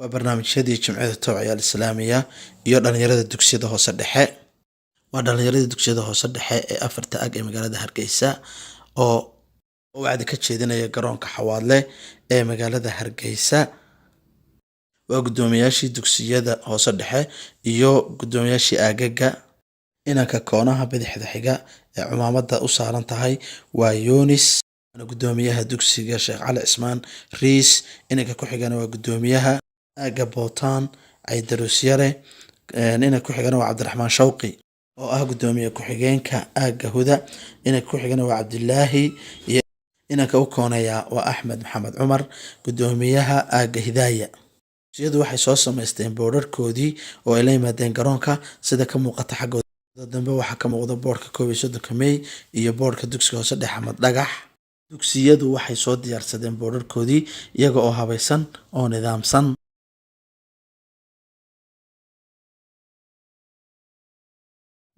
Waa barnaamijyadii Jimciyada Tawciya Al-Islaamiya iyo dhalinyarada dugsiyada hoose dhexe. Waa dhalinyarada dugsiyada hoose dhexe ee afarta ag ee magaalada Hargeysa oo wacdi ka jeedinaya garoonka Xawaadle ee magaalada Hargeysa. Waa guddoomiyaashii dugsiyada hoose dhexe iyo guddoomiyaashii aagaga. Inanka koonaha bidixda xiga ee cumaamada u saaran tahay waa Yunis, waana guddoomiyaha dugsiga Sheekh Cali Cismaan Riis. Inanka ku xigana waa guddoomiyaha aagga Bootaan Caydaruus Yare. Inanka ku xigana waa Cabdiraxmaan Shawqi oo ah guddoomiye ku-xigeenka aagga Huda. Inanka ku xigana waa Cabdilaahi, iyo inanka u kooneeya waa Axmed Maxamed Cumar, guddoomiyaha aagga Hidaaya. Dugsiyadu waxay soo samaysteen boodharkoodii oo ay la yimaadeen garoonka, sida ka muuqata xaggooda dambe. Waxaa ka muuqda boodhka 31-ka May iyo boodhka dugsiga hoose dhexe Axmed Dhagax. Dugsiyadu waxay soo diyaarsadeen boodharkoodii iyaga oo habaysan oo nidaamsan.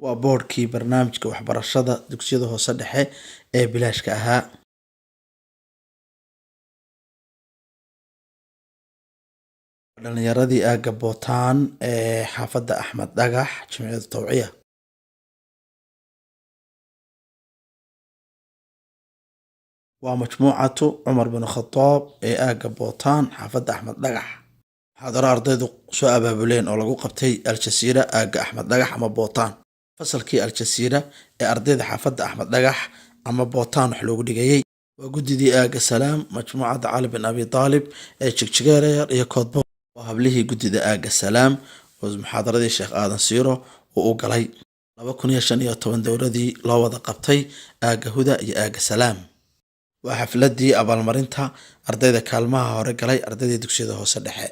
Waa boodhkii barnaamijka waxbarashada dugsiyada hoose dhexe ee bilaashka ahaa. Dhalinyaradii aagga Bootaan ee xaafadda Axmed Dhagax, Jimciyada Tawciya. Waa majmuucatu Cumar bin Khataab ee aagga Bootaan, xaafadda Axmed Dhagax. Muxaadaro ardaydu soo abaabuleen oo lagu qabtay Al-Jasiira, aagga Axmed Dhagax ama Bootaan. Fasalkii Al-Jasiira ee ardayda xaafadda Axmed Dhagax ama Bootaan wax loogu dhigayay. Waa guddidii aagga Salaam, majmuucadda Cali bin Abi Taalib ee Jigjigeereer iyo Koodbo. Waa hablihii guddida aagga Salaam oo muxaadaradii Sheekh Aadan Siiro uu u galay. 2015 dowladii loo wada qabtay aagga Huda iyo aagga Salaam. Waa xafladii abaalmarinta ardayda kaalmaha hore galay, ardaydii dugsiyada hoose dhexe.